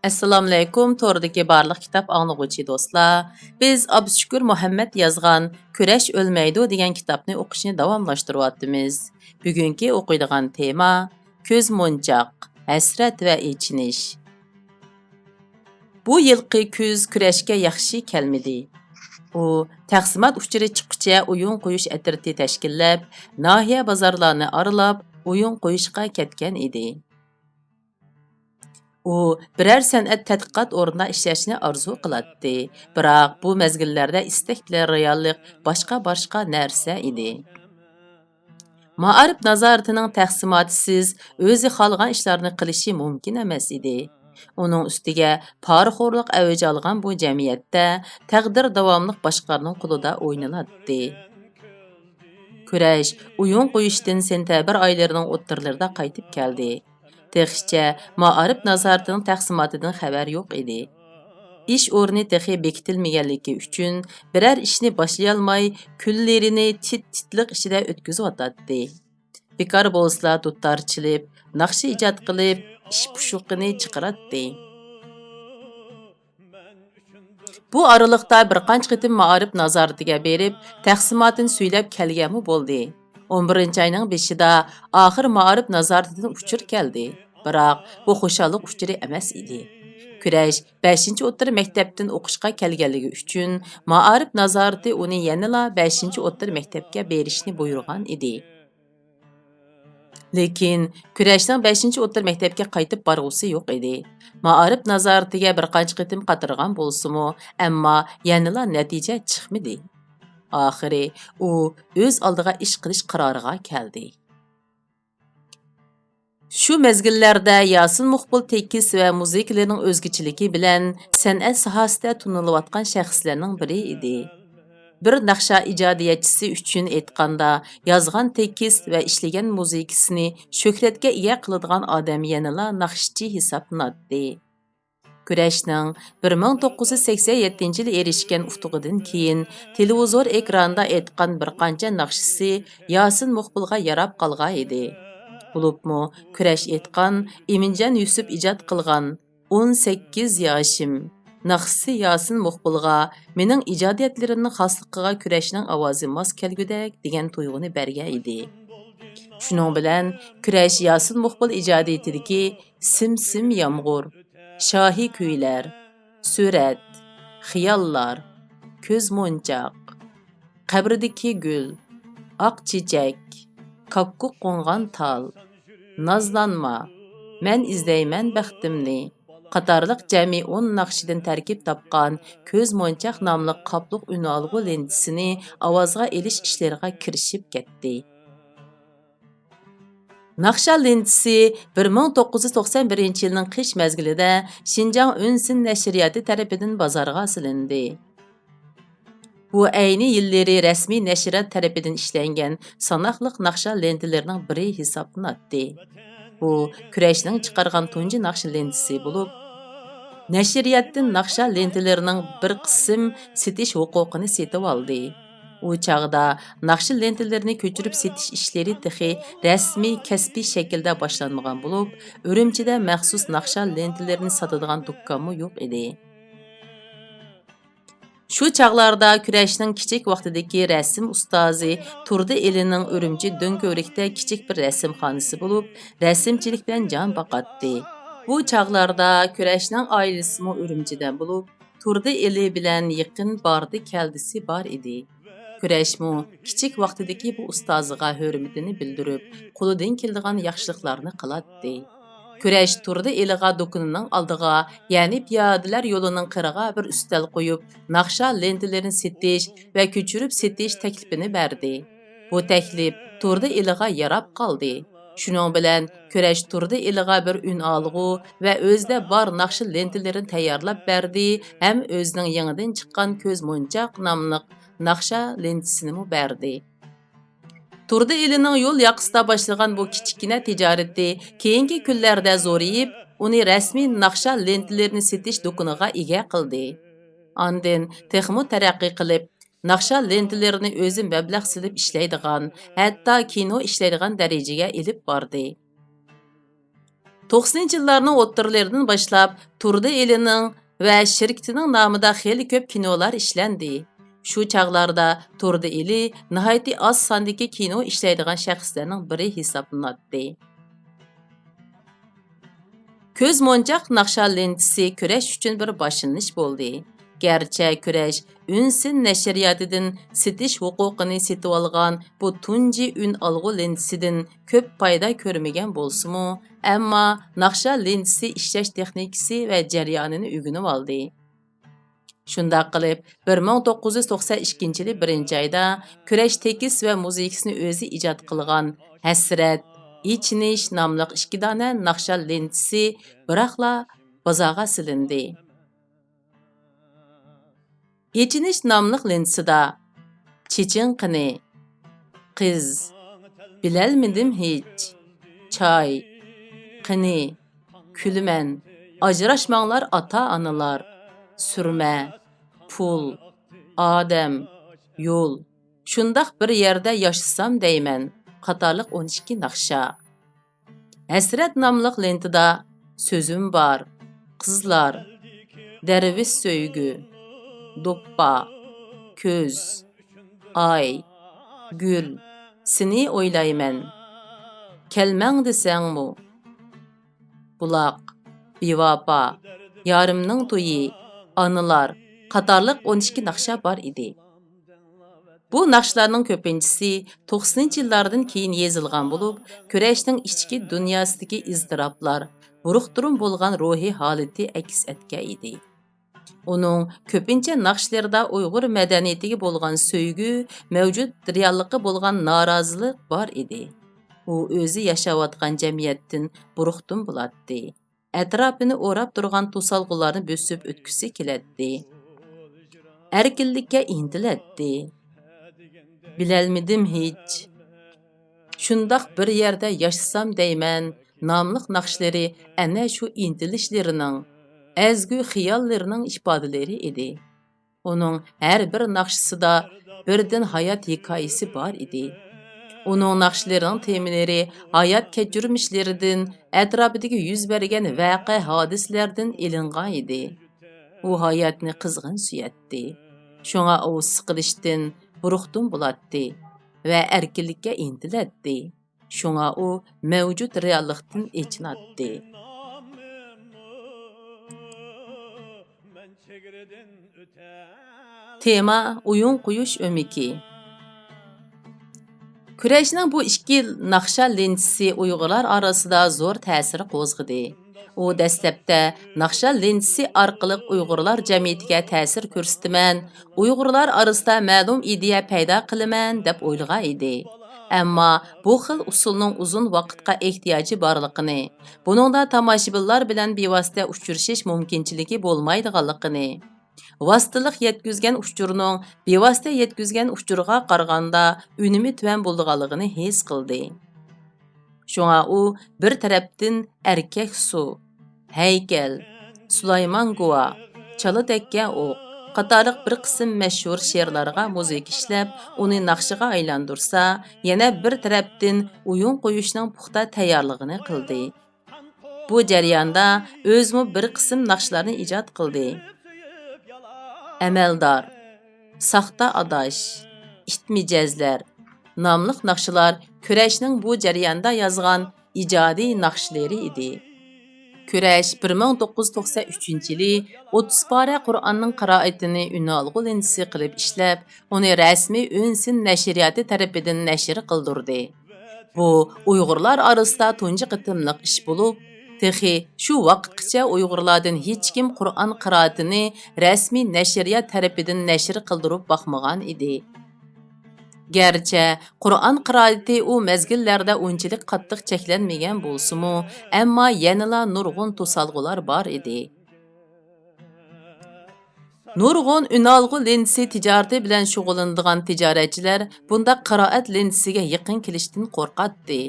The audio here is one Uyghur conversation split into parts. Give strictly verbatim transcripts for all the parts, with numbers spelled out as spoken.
ئەسسالامۇئەلەيكۇم، توردىكى بارلىق كىتاب ئاڭلىغۇچى دوستلار. بىز ئابدۇشۈكۈر مۇھەممەد يازغان كۈرەش ئۆلمەيدۇ دېگەن كىتابنى ئوقۇشنى داۋاملاشتۇرۇۋاتىمىز. بۈگۈنكى ئوقۇيدىغان تېما، كۆز مونچاق، ھەسرەت ۋە ئېچىنىش. بۇ يىلقى كۈز كۈرەشكە ياخشى كەلمىدى. ئۇ تەقسىمات ئۇچۇرى چىققۇچە ئويۇن قويۇش ئەترىتى تەشكىللەپ، ناھىيە بازارلارنى ئارىلاپ، ئويۇن قويۇشقا كەتكەن ئىدى. ئۇ بىرەر سەنئەت تەتقىقات ئورنىدا ئىشلەشنى ئارزۇ قىلاتتى، بىراق بۇ مەزگىللەردە ئىستەك بىلەن رېئاللىق باشقا-باشقا نەرسە ئىدى. مائارىپ نازارىتىنىڭ تەقسىماتىسىز ئۆزى خالىغان ئىشلارنى قىلىشى مۇمكىن ئەمەس ئىدى. ئۇنىڭ ئۈستىگە پارىخورلۇق ئەۋج ئالغان بۇ جەمئىيەتتە تەقدىر داۋاملىق باشقىلارنىڭ قولىدا ئوينىلاتتى. كۈرەش ئويۇن قويۇشتىن سېنتەبىر ئايلىرىنىڭ ئوتتۇرىلىرىدا قايتىپ كەلدى. تېخىچە مائارىپ نازارىتىنىڭ تەقسىماتىدىن خەۋەر يوق ئىدى. ئىش ئورنى تېخى بېكىتىلمىگەنلىكى ئۈچۈن، بىرەر ئىشنى باشلىيالماي، كۈنلىرىنى تىت-تىتلىق ئىچىدە ئۆتكۈزۈۋاتاتتى. بىكار بولسىلا دۇتار چېلىپ، ناخشا ئىجاد قىلىپ، ئىش پۇشۇقىنى چىقىراتتى. بۇ ئارىلىقتا بىر قانچە قېتىم مائارىپ نازارىتىگە بېرىپ، تەقسىماتىنى سۈيلەپ كەلگەنمۇ بولدى. ئون بىرىنچى ئاينىڭ بېشىدا ئاخىر مائارىپ نازارىتىدىن ئۇچۇر كەلدى. بىراق، بۇ خۇشاللىق ئۇچۇرى ئەمەس ئىدى. كۈرەش بەشىنچى ئوتتۇرا مەكتەپتىن ئوقۇشقا كەلگەنلىكى ئۈچۈن، مائارىپ نازارىتى ئۇنى يەنىلا بەشىنچى ئوتتۇرا مەكتەپكە بېرىشنى بۇيرۇغان ئىدى. لېكىن كۈرەشنىڭ بەشىنچى ئوتتۇرا مەكتەپكە قايتىپ بارغۇسى يوق ئىدى. مائارىپ نازارىتىگە بىر قانچە قېتىم قاترىغان بولسىمۇ، ئەمما يەنىلا نەتىجە چىقمىدى. ئاخىرى ئۇ ئۆز ئالدىغا ئىش قىلىش قارارىغا كەلدى. شۇ مەزگىللەردە ياسىن مۇقبىل تېكىست ۋە مۇزىكىلىرىنىڭ ئۆزگىچىلىكى بىلەن سەنئەت ساھەسىدە تونۇلۇۋاتقان شەخسلەرنىڭ بىرى ئىدى. بىر ناخشا ئىجادىيەتچىسى ئۈچۈن ئېيتقاندا، يازغان تېكىست ۋە ئىشلىگەن مۇزىكىسىنى شۆھرەتكە ئىگە قىلىدىغان ئادەم يەنىلا ناخشىچى ھېسابلىناتتى. كۈرەشنىڭ بىر مىڭ توققۇز يۈز سەكسەن يەتتىنچى يىلى ئېرىشكەن ئۇتۇقىدىن كېيىن، تېلېۋىزور ئېكرانىدا ئېيتقان بىر قانچە ناخشىسى ياسىن مۇقبىلغا ياراپ قالغان ئىدى. بولۇپمۇ كۈرەش ئېيتقان، ئىمىنجان يۈسۈپ ئىجاد قىلغان ئون سەككىز ياشىم ناخشىسى ياسىن مۇقبىلغا مېنىڭ ئىجادىيەتلىرىمنىڭ خاسلىقىغا كۈرەشنىڭ ئاۋازى ماس كەلگۈدەك دېگەن تۇيغۇنى بەرگەن ئىدى. شۇنىڭ بىلەن كۈرەش ياسىن مۇقبىل ئىجادىيىتىدىكى سىم-سىم يامغۇر، شاھى كۈيلەر، سۈرەت، خىياللار، كۆز مونچاق، قەبرىدىكى گۈل، ئاق چېچەك، كاككۇك قوڭغان تال، نازلانما، مەن ئىزدەيمەن بەختىمنى قاتارلىق جەمئىي ئون ناخشىدىن تەركىب تاپقان كۆز مونچاق ناملىق قاپلىق ئۈنئالغۇ لېنتىسىنى ئاۋازغا ئېلىش ئىشلىرىغا كىرىشىپ كەتتى. ناخشا لېنتىسى بىر مىڭ توققۇز يۈز توقسان بىرىنچى يىلنىڭ قىش مەزگىلىدە شىنجاڭ ئۈنسىن نەشرىياتى تەرىپىدىن بازارغا سېلىندى. بۇ ئەينى يىللىرى رەسمىي نەشرىيات تەرىپىدىن ئىشلەنگەن ساناقلىق ناخشا لېنتىلىرىنىڭ بىرى ھېسابلىناتتى. بۇ كۈرەشنىڭ چىقارغان تۇنجى ناخشا لېنتىسى بولۇپ، نەشرىياتتىن ناخشا لېنتىلىرىنىڭ بىر قىسىم سېتىش ھوقۇقىنى سېتىۋالدى. ئۇ چاغدا ناخشا لېنتىلىرىنى كۆچۈرۈپ سېتىش ئىشلىرى تېخى رەسمىي، كەسپىي شەكىلدە باشلانمىغان بولۇپ، ئۈرۈمچىدە مەخسۇس ناخشا لېنتىلىرىنى ساتىدىغان دۇكانمۇ يوق ئىدى. شۇ چاغلاردا كۈرەشنىڭ كىچىك ۋاقتىدىكى رەسىم ئۇستازى تۇردى ئېلىنىڭ ئۈرۈمچى دۆڭكۆۋرۈكتە كىچىك بىر رەسىمخانىسى بولۇپ، رەسىمچىلىك بىلەن جان باقاتتى. بۇ چاغلاردا كۈرەشنىڭ ئائىلىسىمۇ ئۈرۈمچىدە بولۇپ، تۇردى ئېلى بىلەن يېقىن باردى-كەلدىسى بار ئىدى. كۈرەشمۇ كىچىك ۋاقتىدىكى بۇ ئۇستازىغا ھۆرمىتىنى بىلدۈرۈپ، قولىدىن كېلىدىغان ياخشىلىقلارنى قىلاتتى. كۈرەش تۇردى ئېلىغا دۇكىنىنىڭ ئالدىغا، يەنى پىيادىلەر يولىنىڭ قىرىغا بىر ئۈستەل قويۇپ، ناخشا لېنتىلىرىنى سېتىش ۋە كۆچۈرۈپ سېتىش تەكلىپىنى بەردى. بۇ تەكلىپ تۇردى ئېلىغا ياراپ قالدى. شۇنىڭ بىلەن كۈرەش تۇردى ئېلىغا بىر ئۈنئالغۇ ۋە ئۆزىدە بار ناخشا لېنتىلىرىنى تەييارلاپ بەردى ھەم ئۆزىنىڭ يېڭىدىن چىققان كۆز مونچاق ناملىق ناخشا لېنتىسىنىمۇ بەردى. تۇردى ئېلىنىڭ يول ياقىسىدا باشلىغان بۇ كىچىككىنە تىجارىتى كېيىنكى كۈنلەردە زورىيىپ، ئۇنى رەسمىي ناخشا لېنتىلىرىنى سېتىش دۇكىنىغا ئىگە قىلدى. ئاندىن تېخىمۇ تەرەققىي قىلىپ، ناخشا لېنتىلىرىنى ئۆزى مەبلەغ سېلىپ ئىشلەيدىغان، ھەتتا كىنو ئىشلەيدىغان دەرىجىگە ئېلىپ باردى. توقسىنىنچى يىللارنىڭ ئوتتۇرىلىرىدىن باشلاپ تۇردى ئېلىنىڭ ۋە شىركىتىنىڭ نامىدا خېلى كۆپ كىنولار ئىشلەندى. شۇ چاغلاردا تۇردى ئېلى ناھايىتى ئاز ساندىكى كىنو ئىشلەيدىغان شەخسلەرنىڭ بىرى ھېسابلىناتتى. كۆز مونچاق ناخشا لېنتىسى كۈرەش ئۈچۈن بىر باشلىنىش بولدى. گەرچە كۈرەش ئۈنسىن نەشرىياتىدىن سېتىش ھوقۇقىنى سېتىۋالغان بۇ تۇنجى ئۈن ئالغۇ لېنتىسىدىن كۆپ پايدا كۆرمىگەن بولسىمۇ، ئەمما ناخشا لېنتىسى ئىشلەش تېخنىكىسى ۋە جەريانىنى ئۆگىنىۋالدى. شۇنداق قىلىپ، بىر مىڭ توققۇز يۈز توقسەن ئىككىنچى يىلى بىرىنچى ئايدا كۈرەش تېكىست ۋە مۇزىكىسىنى ئۆزى ئىجاد قىلغان ھەسرەت، ئېچىنىش ناملىق ئىككى دانە ناخشا لېنتىسى بىراقلا بازارغا سېلىندى. ئېچىنىش ناملىق لېنتىسىدا چېچىڭ قېنى، قىز، بىلەلمىدىم ھېچ، چاي، قېنى، كۈلىمەن، ئاجراشماڭلار ئاتا-ئانىلار، سۈرمە، پۇل، ئادەم، يول، شۇنداق بىر يەردە ياشىسام دەيمەن قاتارلىق ئون ئىككى ناخشا. ھەسرەت ناملىق لېنتىدا سۆزۈم بار، قىزلار، دەرۋىش سۆيگۈ، دوپپا، كۆز، ئاي، گۈل، سېنى ئويلايمەن، كەلمەڭ دېسەڭمۇ، بۇلاق، بىۋاپا، يارىمنىڭ تويى، ئانىلار قاتارلىق ئون ئىككى ناخشا بار ئىدى. بۇ ناخشىلارنىڭ كۆپىنچىسى توقسىنىنچى يىللاردىن كېيىن يېزىلغان بولۇپ، كۈرەشنىڭ ئىچكى دۇنياسىدىكى ئىزتىراپلار، بۇرۇقتۇرۇم بولغان روھىي ھالىتى ئەكس ئەتكەن ئىدى. ئۇنىڭ كۆپىنچە ناخشىلىرىدا ئۇيغۇر مەدەنىيىتىگە بولغان سۆيگۈ، مەۋجۇت رېئاللىققا بولغان نارازىلىق بار ئىدى. ئۇ ئۆزى ياشاۋاتقان جەمئىيەتتىن بۇرۇقتۇم بولاتتى. ئەتراپىنى ئوراپ تۇرغان توسالغۇلارنى بۆسۈپ ئۆتكۈسى كېلەتتى. ئەركىنلىككە ئىنتىلەتتى. بىلەلمىدىم ھېچ. شۇنداق بىر يەردە ياشىسام دەيمەن ناملىق ناخشىلىرى ئەنە شۇ ئىنتىلىشلىرىنىڭ، ئەزگۈ خىياللىرىنىڭ ئىپادىلىرى ئىدى. ئۇنىڭ ھەر بىر ناخشىسىدا بىردىن ھايات ھېكايىسى بار ئىدى. ئۇنىڭ ناخشىلىرىنىڭ تېمىلىرى ھايات كەچۈرمىشلىرىدىن، ئەتراپىدىكى يۈز بەرگەن ۋەقە-ھادىسىلەردىن ئېلىنغان ئىدى. ئۇ ھاياتنى قىزغىن سۆيەتتى. شۇڭا ئۇ سىقىلىشتىن بۇرۇقتۇم بولاتتى ۋە ئەركىنلىككە ئىنتىلەتتى. شۇڭا ئۇ مەۋجۇت رېئاللىقتىن ئېچىناتتى. تېما: ئويۇن قويۇش ئۆمىكى. كۈرەشنىڭ بۇ ئىككى ناخشا لېنتىسى ئۇيغۇرلار ئارىسىدا زور تەسىر قوزغىدى. ئۇ دەسلەپتە ناخشا لېنتىسى ئارقىلىق ئۇيغۇرلار جەمئىيىتىگە تەسىر كۆرسىتىمەن، ئۇيغۇرلار ئارىسىدا مەلۇم ئىدىيە پەيدا قىلىمەن دەپ ئويلىغان ئىدى. ئەمما بۇ خىل ئۇسۇلنىڭ ئۇزۇن ۋاقىتقا ئېھتىياجى بارلىقىنى، بۇنىڭدا تاماشىبىنلار بىلەن بىۋاسىتە ئۇچرىشىش مۇمكىنچىلىكى بولمايدىغانلىقىنى، ۋاسىتىلىق يەتكۈزگەن ئۇچۇرنىڭ بىۋاسىتە يەتكۈزگەن ئۇچۇرغا قارىغاندا ئۈنۈمى تۆۋەن بولىدىغانلىقىنى ھېس قىلدى. شۇڭا ئۇ بىر تەرەپتىن ئەركەك سۇ، ھەيكەل، سۇلايمان گۇۋا، چالا تەگكەن ئوق قاتارلىق بىر قىسىم مەشھۇر شېئىرلارغا مۇزىكا ئىشلەپ، ئۇنى ناخشىغا ئايلاندۇرسا، يەنە بىر تەرەپتىن ئويۇن قويۇشنىڭ پۇختا تەييارلىقىنى قىلدى. بۇ جەرياندا ئۆزىمۇ بىر قىسىم ناخشىلارنى ئىجاد قىلدى. ئەمەلدار، ساختا ئاداش، ئىت مىجەزلەر ناملىق ناخشىلار كۈرەشنىڭ بۇ جەرياندا يازغان ئىجادىي ناخشىلىرى ئىدى. كۈرەش بىر مىڭ توققۇز يۈز توقسەن ئۈچىنچى يىلى ئوتتۇز پارە قۇرئاننىڭ قىرائىتىنى ئۈنئالغۇ لېنتىسى قىلىپ ئىشلەپ، ئۇنى رەسمىي ئۈنسىن نەشرىياتى تەرىپىدىن نەشر قىلدۇردى. بۇ ئۇيغۇرلار ئارىسىدا تۇنجى قېتىملىق ئىش بولۇپ، تېخى شۇ ۋاقىتقىچە ئۇيغۇرلاردىن ھېچكىم قۇرئان قىرائىتىنى رەسمىي نەشرىيات تەرىپىدىن نەشر قىلدۇرۇپ باقمىغان ئىدى. گەرچە قۇرئان قىرائىتى ئۇ مەزگىللەردە ئۇنچىلىك قاتتىق چەكلەنمىگەن بولسىمۇ، ئەمما يەنىلا نۇرغۇن توسالغۇلار بار ئىدى. نۇرغۇن ئۈنئالغۇ لېنتىسى تىجارىتى بىلەن شۇغۇللىنىدىغان تىجارەتچىلەر بۇنداق قىرائەت لېنتىسىگە يېقىن كېلىشتىن قورقاتتى.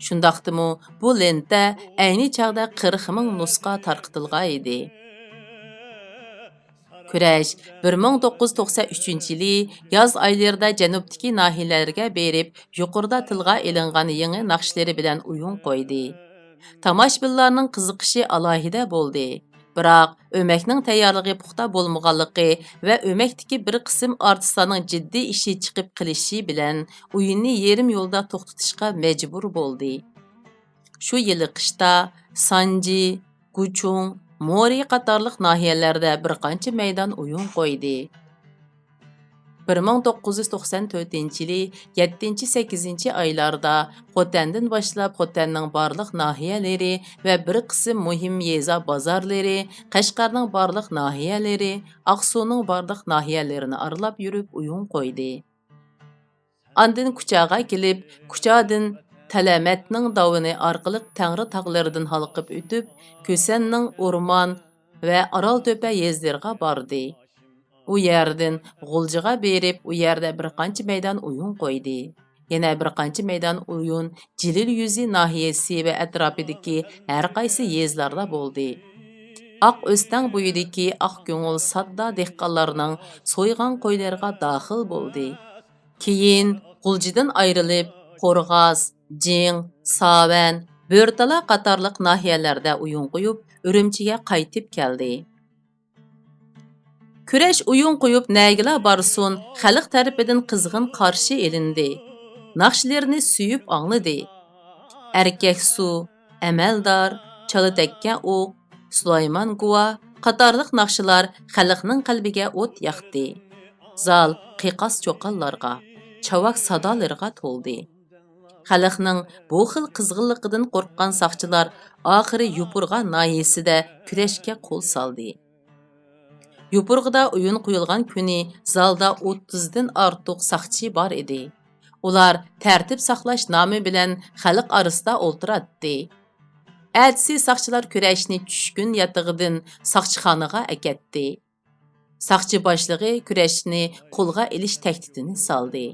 شۇنداقتىمۇ بۇ لېنتە ئەينى چاغدا قىرىق مىڭ نۇسخا تارقىتىلغان ئىدى. كۈرەش بىر مىڭ توققۇز يۈز توقسەن ئۈچىنچى يىلى ياز ئايلىرىدا جەنۇبتىكى ناھىيەلەرگە بېرىپ، يۇقىرىدا تىلغا ئېلىنغان يېڭى ناخشىلىرى بىلەن ئويۇن قويدى. تاماشىبىنلارنىڭ قىزىقىشى ئالاھىدە بولدى. بىراق، ئۆمەكنىڭ تەييارلىقى پۇختا بولمىغانلىقى ۋە ئۆمەكتىكى بىر قىسىم ئارتىسلارنىڭ جىددىي ئىشى چىقىپ قېلىشى بىلەن، ئويۇننى يېرىم يولدا توختىتىشقا مەجبۇر بولدى. شۇ يىلى قىشتا سانجى، گۇچۇڭ، مورى قاتارلىق ناھىيەلەردە بىر قانچە مەيدان ئويۇن قويدى. بىر مىڭ توققۇز يۈز توقسان تۆتىنچى يىلى يەتتىنچى، سەككىزىنچى ئايلاردا خوتەندىن باشلاپ خوتەننىڭ بارلىق ناھىيەلىرى ۋە بىر قىسىم مۇھىم يېزا بازارلىرى، قەشقەرنىڭ بارلىق ناھىيەلىرى، ئاقسۇنىڭ بارلىق ناھىيەلىرىنى ئارىلاپ يۈرۈپ ئويۇن قويدى. ئاندىن كۇچاغا كېلىپ، كۇچادىن تەلەمەتنىڭ داۋىنى ئارقىلىق تەڭرى تاغلىرىدىن ھالقىپ ئۆتۈپ، كۈسەننىڭ ئورمان ۋە ئارالتۆپە يېزىلىرىغا باردى. ئۇ يەردىن غۇلجىغا بېرىپ، ئۇ يەردە بىر قانچە مەيدان ئويۇن قويدى. يەنە بىر قانچە مەيدان ئويۇن جىلىل يۈزى ناھىيەسى ۋە ئەتراپىدىكى ھەر قايسى يېزىلاردا بولدى. ئاق ئۆستەڭ بويىدىكى ئاق كۆڭۈل ساددا دېھقانلارنىڭ سويغان قويلىرىغا داخىل بولدى. كېيىن غۇلجىدىن ئايرىلىپ، قورغاس، جىڭ، ساۋەن، بۆرتالا قاتارلىق ناھىيەلەردە ئويۇن قويۇپ، ئۈرۈمچىگە قايتىپ كەلدى. كۈرەش ئويۇن قويۇپ نەگىلا بارسۇن، خەلق تەرىپىدىن قىزغىن قارشى ئېلىندى. ناخشىلىرىنى سۆيۈپ ئاڭلىدى. ئەركەك سۇ، ئەمەلدار، چالا تەگكەن ئوق، سۇلايمان گۇۋا قاتارلىق ناخشىلار خەلقنىڭ قەلبىگە ئوت ياقتى. زال قىقاس چوقانلارغا، چاۋاك سادالىرىغا تولدى. خەلقنىڭ بۇ خىل قىزغىنلىقىدىن قورققان ساقچىلار ئاخىرى يوپۇرغا ناھىيەسىدە كۈرەشكە قول سالدى. يوپۇرغىدا ئويۇن قويۇلغان كۈنى زالدا ئوتتۇزدىن ئارتۇق ساقچى بار ئىدى. ئۇلار تەرتىپ ساقلاش نامى بىلەن خەلق ئارىسىدا ئولتۇراتتى. ئەتىسى ساقچىلار كۈرەشنى چۈشكۈن ياتىقىدىن ساقچىخانىغا ئەكەتتى. ساقچى باشلىقى كۈرەشنى قولغا ئېلىش تەھدىتىنى سالدى.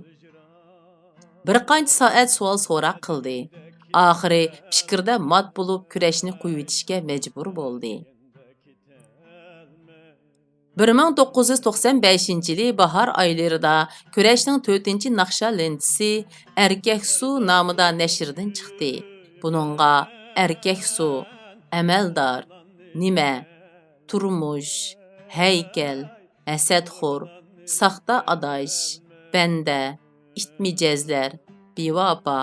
بىر قانچە سائەت سوئال-سوراق قىلدى. ئاخىرى پىكىردە مات بولۇپ، كۈرەشنى قويۇۋېتىشكە مەجبۇر بولدى. بىر مىڭ توققۇز يۈز توقسان بەشىنچى يىلى باھار ئايلىرىدا كۈرەشنىڭ تۆتىنچى ناخشا لېنتىسى ئەركەك سۇ نامىدا نەشردىن چىقتى. بۇنىڭغا ئەركەك سۇ، ئەمەلدار، نېمە، تۇرمۇش، ھەيكەل، ھەسەتخور، ساختا ئاداش، بەندە، ئىت مىجەزلەر، بىۋاپا،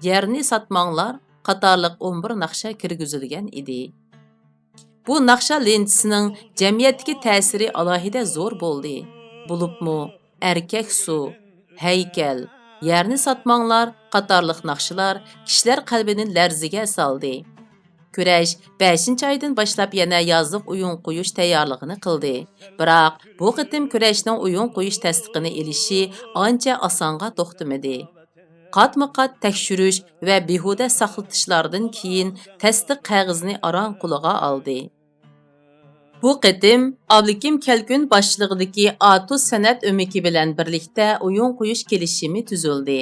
يەرنى ساتماڭلار قاتارلىق ئون بىر ناخشا كىرگۈزۈلگەن ئىدى. بۇ ناخشا لېنتىسىنىڭ جەمئىيەتتىكى تەسىرى ئالاھىدە زور بولدى. بولۇپمۇ ئەركەك سۇ، ھەيكەل، يەرنى ساتماڭلار قاتارلىق ناخشىلار كىشىلەر قەلبىنى لەرزىگە سالدى. كۈرەش بەشىنچى ئايدىن باشلاپ يەنە يازلىق ئويۇن قويۇش تەييارلىقىنى قىلدى. بىراق، بۇ قېتىم كۈرەشنىڭ ئويۇن قويۇش تەستىقىنى ئېلىشى ئانچە ئاسانغا توختىمىدى. قاتمۇ قات تەكشۈرۈش ۋە بىھۇدە ساقلىتىشلاردىن كېيىن، تەستىق قەغىزىنى ئاران قولىغا ئالدى. بۇ قېتىم ئابلىكىم كەلكۈن باشچىلىقىدىكى ئاتۇش سەنئەت ئۆمىكى بىلەن بىرلىكتە ئويۇن قويۇش كېلىشىمى تۈزۈلدى.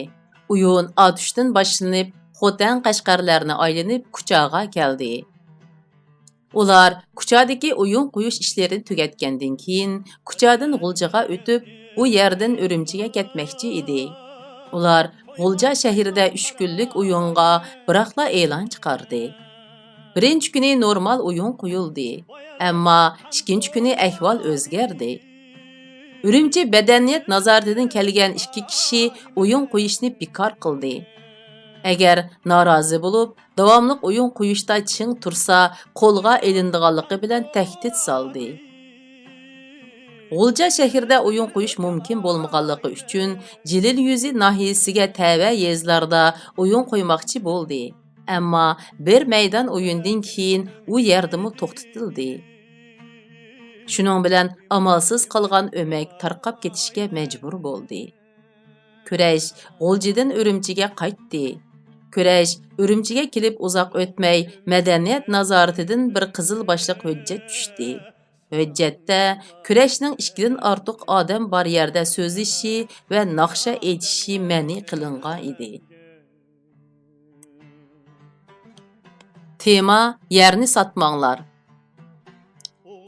ئويۇن ئاتۇشتىن باشلىنىپ، خوتەن، قەشقەرلەرنى ئايلىنىپ، كۇچاغا كەلدى. ئۇلار كۇچادىكى ئويۇن قويۇش ئىشلىرىنى تۈگەتكەندىن كېيىن، كۇچادىن غۇلجىغا ئۆتۈپ، ئۇ يەردىن ئۈرۈمچىگە كەتمەكچى ئىدى. ئۇلار غۇلجا شەھىرىدە ئۈچ كۈنلۈك ئويۇنغا بىراقلا ئېلان چىقاردى. بىرىنچى كۈنى نورمال ئويۇن قويۇلدى، ئەمما ئىككىنچى كۈنى ئەھۋال ئۆزگەردى. ئۈرۈمچى مەدەنىيەت نازارىتىدىن كەلگەن ئىككى كىشى ئويۇن قويۇشنى بىكار قىلدى. ئەگەر نارازى بولۇپ، داۋاملىق ئويۇن قويۇشتا چىڭ تۇرسا، قولغا ئېلىنىدىغانلىقى بىلەن تەھدىت سالدى. غۇلجا شەھىرىدە ئويۇن قويۇش مۇمكىن بولمىغانلىقى ئۈچۈن، جېلىل يۈزى ناھىيەسىگە تەۋە يېزىلاردا ئويۇن قويماقچى بولدى. ئەمما بىر مەيدان ئويۇندىن كېيىن ئۇ يەردىمۇ توختىتىلدى. شۇنىڭ بىلەن ئامالسىز قالغان ئۆمەك تارقاپ كېتىشكە مەجبۇر بولدى. كۈرەش غۇلجىدىن ئۈرۈمچىگە قايتتى. كۈرەش ئۈرۈمچىگە كېلىپ ئۇزاق ئۆتمەي، مەدەنىيەت نازارىتىدىن بىر قىزىل باشلىق ھۆججەت چۈشتى. ھۆججەتتە كۈرەشنىڭ ئىككىدىن ئارتۇق ئادەم بار يەردە سۆزلىشىشى ۋە ناخشا ئېيتىشى مەنئى قىلىنغان ئىدى. تېما: يەرنى ساتماڭلار.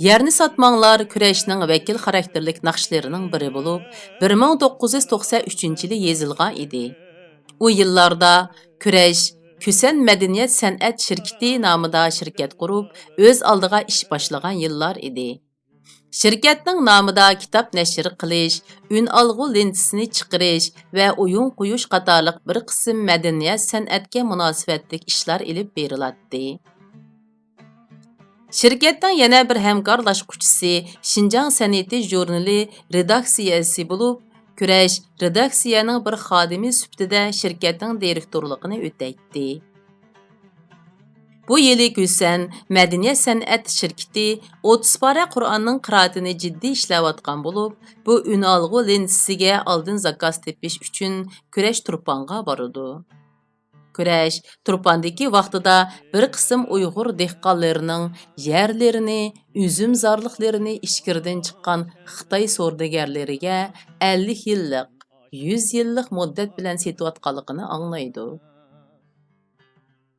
يەرنى ساتماڭلار كۈرەشنىڭ ۋەكىل خاراكتېرلىك ناخشىلىرىنىڭ بىرى بولۇپ، بىر مىڭ توققۇز يۈز توقسەن ئۈچىنچى يىلى يېزىلغان ئىدى. ئۇ يىللاردا كۈرەش كۈسەن مەدەنىيەت سەنئەت شىركىتى نامىدا شىركەت قۇرۇپ، ئۆز ئالدىغا ئىش باشلىغان يىللار ئىدى. شىركەتنىڭ نامىدا كىتاب نەشر قىلىش، ئۈنئالغۇ لېنتىسىنى چىقىرىش ۋە ئويۇن قويۇش قاتارلىق بىر قىسىم مەدەنىيەت سەنئەتكە مۇناسىۋەتلىك ئىشلار ئېلىپ بېرىلاتتى. شىركەتنىڭ يەنە بىر ھەمكارلاشقۇچىسى شىنجاڭ سەنئىتى ژۇرنىلى رېداكسىيەسى بولۇپ، كۈرەش رېداكسىيەنىڭ بىر خادىمى سۈپىتىدە شىركەتنىڭ دىرېكتورلۇقىنى ئۆتەيتتى. بۇ يىلى كۈسەن مەدەنىيەت سەنئەت شىركىتى ئوتتۇز پارە قۇرئاننىڭ قىرائىتىنى جىددىي ئىشلەۋاتقان بولۇپ، بۇ ئۈنئالغۇ لېنتىسىگە ئالدىن زاكاز تېپىش ئۈچۈن كۈرەش تۇرپانغا بارىدۇ. كۈرەش تۇرپاندىكى ۋاقتىدا بىر قىسىم ئۇيغۇر دېھقانلىرىنىڭ يەرلىرىنى، ئۈزۈمزارلىقلىرىنى ئىچكىرىدىن چىققان خىتاي سودىگەرلىرىگە ئەللىك يىللىق، يۈز يىللىق مۇددەت بىلەن سېتىۋاتقانلىقىنى ئاڭلايدۇ.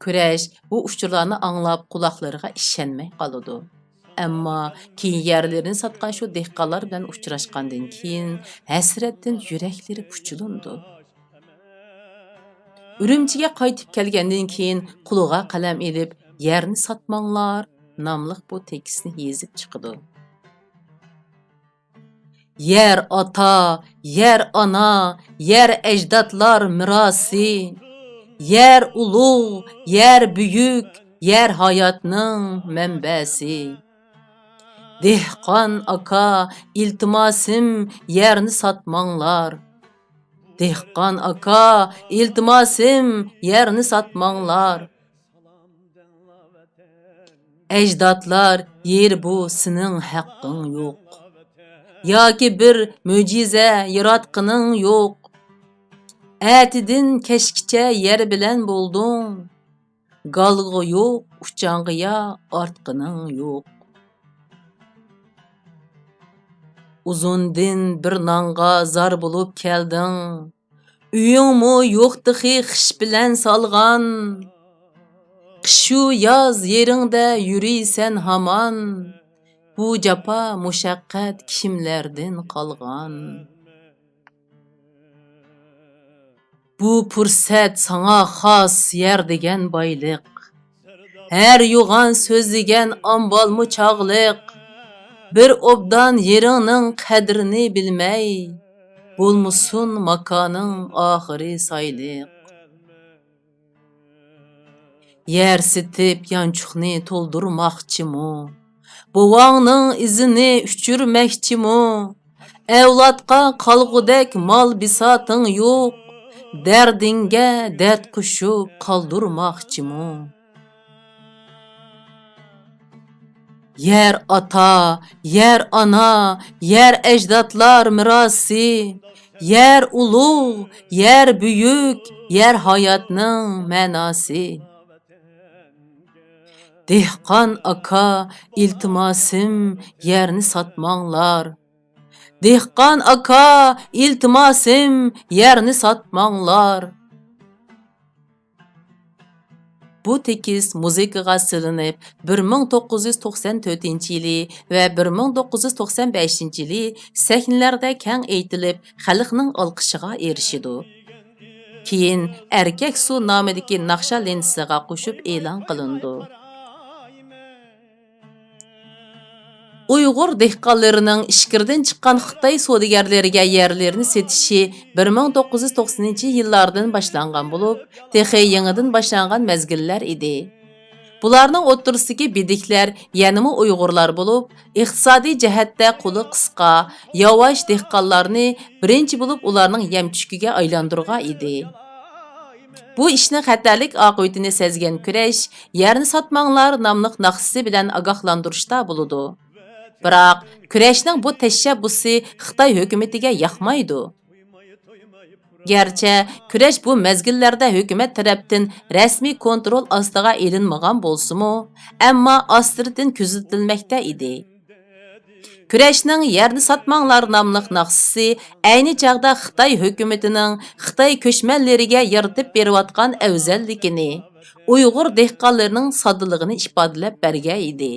كۈرەش بۇ ئۇچۇرلارنى ئاڭلاپ قۇلاقلىرىغا ئىشەنمەي قالىدۇ. ئەمما كېيىن يەرلىرىنى ساتقان شۇ دېھقانلار بىلەن ئۇچراشقاندىن كېيىن ھەسرەتتىن يۈرەكلىرى پۇچىلىنىدۇ. ئۈرۈمچىگە قايتىپ كەلگەندىن كېيىن قولىغا قەلەم ئېلىپ، يەرنى ساتماڭلار ناملىق بۇ تېكىستنى يېزىپ چىقىدۇ. يەر ئاتا، يەر ئانا، يەر ئەجدادلار مىراسى. يەر ئۇلۇغ، يەر بۈيۈك، يەر ھاياتنىڭ مەنبەسى. دېھقان ئاكا، ئىلتىماسىم، يەرنى ساتماڭلار. دېھقان ئاكا، ئىلتىماسىم، يەرنى ساتماڭلار. ئەجدادلار يېرى بۇ، سېنىڭ ھەققىڭ يوق. ياكى بىر مۆجىزە ياراتقىنىڭ يوق. ئەتىدىن كەچكىچە يەر بىلەن بولدۇڭ. گالغا يوق، ئۇچاڭغا يا ئارتقىنىڭ يوق. ئۇزۇندىن بىر نانغا زار بولۇپ كەلدىڭ. ئۆيۈڭمۇ يوق تېخى خىش بىلەن سالغان. قىشۇ ياز يېرىڭدە يۈرىسەن ھامان. بۇ جاپا مۇشەققەت كىملەردىن قالغان؟ بۇ پۇرسەت ساڭا خاس، يەر دېگەن بايلىق. ھەر يوغان سۆزلىگەن ئامبالمۇ چاغلىق. بىر ئوبدان يېرىڭنىڭ قەدرىنى بىلمەي، بولمىسۇن ماكانىڭ ئاخىرى سايلىق. يەر سېتىپ يانچۇقنى تولدۇرماقچىمۇ؟ بوۋاڭنىڭ ئىزىنى ئۆچۈرمەكچىمۇ؟ ئەۋلادقا قالغۇدەك مال بىساتىڭ يوق. دەردىڭگە دەرد قوشۇپ قالدۇرماقچىمۇ؟ يەر ئاتا، يەر ئانا، يەر ئەجدادلار مىراسى. يەر ئۇلۇغ، يەر بۈيۈك، يەر ھاياتنىڭ مەناسى. دېھقان ئاكا، ئىلتىماسىم، يەرنى ساتماڭلار. دېھقان ئاكا، ئىلتىماسىم، يەرنى ساتماڭلار. بۇ تېكىست مۇزىكىغا سېلىنىپ، بىر مىڭ توققۇز يۈز توقسان تۆتىنچى يىلى ۋە بىر مىڭ توققۇز يۈز توقسان بەشىنچى يىلى سەھنىلەردە كەڭ ئېيتىلىپ، خەلقنىڭ ئالقىشىغا ئېرىشىدۇ. كېيىن ئەركەك سۇ نامىدىكى ناخشا لېنتىسىغا قوشۇپ ئېلان قىلىنىدۇ. ئۇيغۇر دېھقانلىرىنىڭ ئىچكىرىدىن چىققان خىتاي سودىگەرلىرىگە يەرلىرىنى سېتىشى بىر مىڭ توققۇز يۈز توقسىنىنچى يىللاردىن باشلانغان بولۇپ، تېخى يېڭىدىن باشلانغان مەزگىللەر ئىدى. بۇلارنىڭ ئوتتۇرىسىدىكى بىدىكلەر يەنىمۇ ئۇيغۇرلار بولۇپ، ئىقتىسادىي جەھەتتە قولى قىسقا، ياۋاش دېھقانلارنى بىرىنچى بولۇپ ئۇلارنىڭ يەم-چۈشىكىگە ئايلاندۇرغان ئىدى. بۇ ئىشنىڭ خەتەرلىك ئاقىۋىتىنى سەزگەن كۈرەش يەرنى ساتماڭلار ناملىق ناخشىسى بىلەن ئاگاھلاندۇرۇشتا بولىدۇ. بىراق، كۈرەشنىڭ بۇ تەشەببۇسى خىتاي ھۆكۈمىتىگە ياقمايدۇ. گەرچە كۈرەش بۇ مەزگىللەردە ھۆكۈمەت تەرەپتىن رەسمىي كونترول ئاستىغا ئېلىنمىغان بولسىمۇ، ئەمما ئاستىرتىن كۆزىتىلمەكتە ئىدى. كۈرەشنىڭ يەرنى ساتماڭلار ناملىق ناخشىسى ئەينى چاغدا خىتاي ھۆكۈمىتىنىڭ خىتاي كۆچمەنلىرىگە يارىتىپ بېرىۋاتقان ئەۋزەللىكىنى، ئۇيغۇر دېھقانلىرىنىڭ ساددىلىقىنى ئىپادىلەپ بەرگەن ئىدى.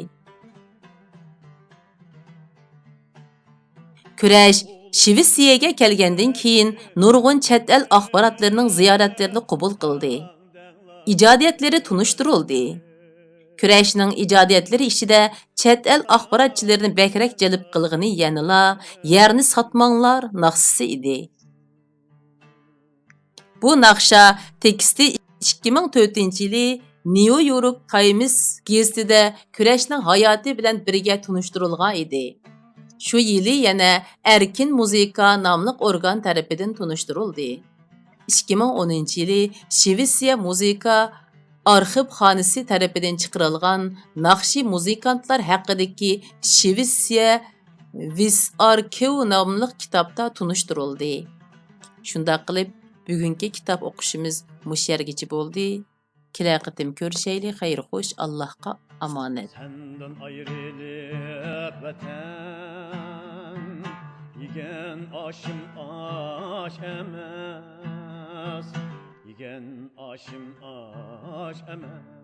كۈرەش شىۋېتسىيەگە كەلگەندىن كېيىن، نۇرغۇن چەت ئەل ئاخباراتلىرىنىڭ زىيارەتلىرىنى قوبۇل قىلدى. ئىجادىيەتلىرى تونۇشتۇرۇلدى. كۈرەشنىڭ ئىجادىيەتلىرى ئىچىدە چەت ئەل ئاخباراتچىلىرىنى بەكرەك جەلپ قىلغىنى يەنىلا يەرنى ساتماڭلار ناخشىسى ئىدى. بۇ ناخشا تېكىستى ئىككى مىڭ تۆتىنچى يىلى نيۇ يورك تايمس گېزىتىدە كۈرەشنىڭ ھاياتى بىلەن بىرگە تونۇشتۇرۇلغان ئىدى. شۇ يىلى يەنە ئەركىن مۇزىكا ناملىق ئورگان تەرىپىدىن تونۇشتۇرۇلدى. ئىككى مىڭ ئونىنچى يىلى شىۋېتسىيە مۇزىكا ئارخىپخانىسى تەرىپىدىن چىقىرىلغان ناخشى مۇزىكانتلار ھەققىدىكى شىۋېتسىيە ۋىسئاركىۋ ناملىق كىتابتا تونۇشتۇرۇلدى. شۇنداق قىلىپ، بۈگۈنكى كىتاب ئوقۇشىمىز مۇشۇ يەرگىچە بولدى. كېلەر قېتىم كۆرۈشەيلى، خەير خوش، ئاللاھقا ئامانەت. سەندىن ئايرىلىپ ۋەتەن، يېگەن ئاشىم ئاش ئەمەس، يېگەن ئاشىم ئاش ئەمەس.